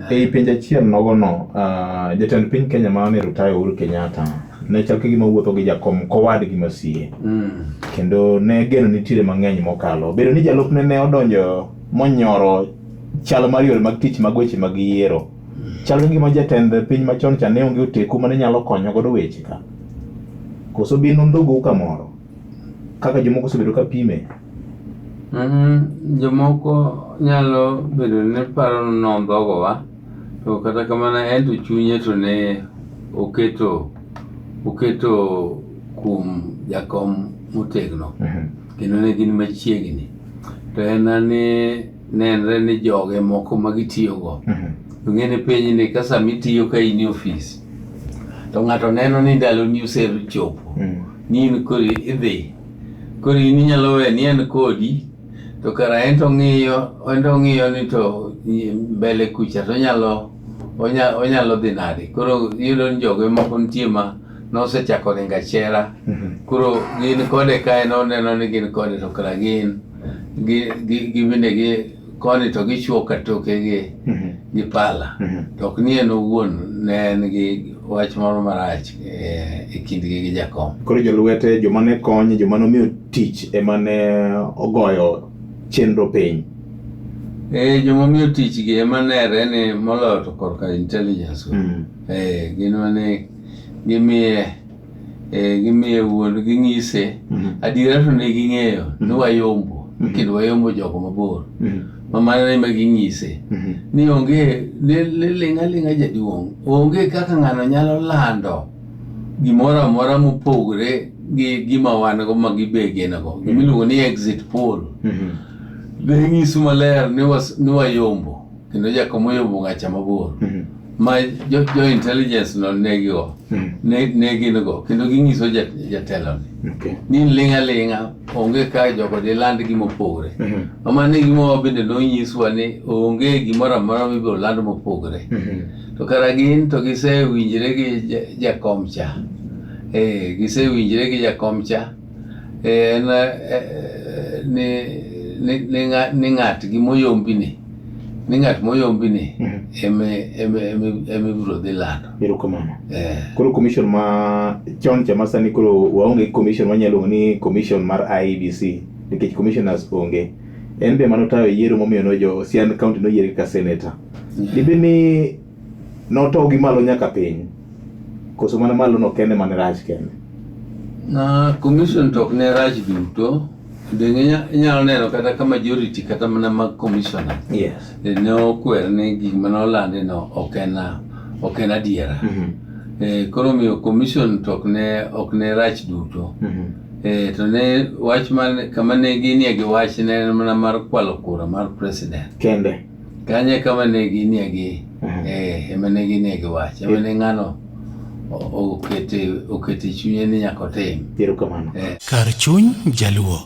Ei penj achiel nogono, jatend piny Kenya ma ne rutayo Uhuru Kenyatta ne chal ka gima wuotho gi jakom kowadgi masie. Kendo ne geno nitiere mang'eny mokalo. Bedo ni jalupne ne odonjo monyoro chal mar yore mag tich mag weche mag yiero. Chal ka gima jatend piny machon cha ne onge oteku mane nyalo konyo godo weche ka. Koso bin nondhogou kamoro kaka jomoko osebedo ka pime. Jomoko nyalo bedo ni paro ni nondhogowa to kata kamano en to chunye to ne oketo oketo kuom jakom motegno kendo ne gin machiegni to en ni nenre ni joge moko ma gitiyogo to ng'e ni pinyni ka sama itiyo ka in e ofis to ng'ato neno ni ndaloni osechopo ni in koro idhi koro in inyalo we ni en kodi to kara en to ong'iyo en to ong'iyo ni to mbele kucha to onyalo onyalo dhi nade koro iyudo ni joge moko nitie ma nosechako ringo achera koro gin kode kae noneno ni gin kode to kara gin gi bende gi koni to gichuo ka toke gi gi pala to ok ni en owuon ne en gi wach moro marach e kindgi gi jakom. Koro jolwete joma ne konye joma nomiyo tich ema ne ogoyo chenro piny. Eh, joma omiyo tich gi ema nere ni moloyo to korka intelligence go. Eh, gin mane gimiye eh, gimiye wuon ging'ise adiera to ne ging'eyo ni wayombo kendo wayombo jogo mabor ma mano ema ging'ise ni onge ni ling' aling'a jaduong' onge kaka ng'ano nyalo lando gimoro amora mopogre gi gima wan go ma gibe gin go gimiluongo ni exit poll ne ng'iso maler ni ni wayombo kendo jakom oyombo ng'acha mabor ma jo, jo intelligence no ne gigo ne, ne gin go kendo ginyiso jatelo ni ni ling' aling'a onge ka jogo diland gima opogore mm -hmm. mano e gima bende nonyiswa ni onge gimoro amora mibiro land mopogore mm -hmm. to kara gin to gisewinjre gi jakom cha eh gisewinjre gi jakom cha eh, en eh, ni ni ni ng'at gimoyombi ni ni ng'at moyombi ni eme eme eme ibiro dhi lando. Erokamano. Eh. Koro commission ma chon cha ma sani koro waonge commission wanyalo luongo ni commission mar IEBC nikech commissioners onge. En be manotayo yiero momiyo no jo Siaya County noyier kaka senator. Dibed ni notogi malo nyaka piny koso mana malo no kende mane rach kende? Na commission to ok ne rach duto. Bende inyalo neno kata ka majority kata mana mag commissioner ne okwer ni gik mane olandi no ok en ok en adiera. Koro omiyo commission to ok ne ok ne rach duto. To ne wach man kama ne ginie gi wach ne en mana mar kwalo kura mar president. Kende. Kanyo e kama ne ginie gi ema ne ginie gi wach. Ema ne ng'ano okete okete chunye ni nyaka otim. Erokamano. Kar chuny Jaluo.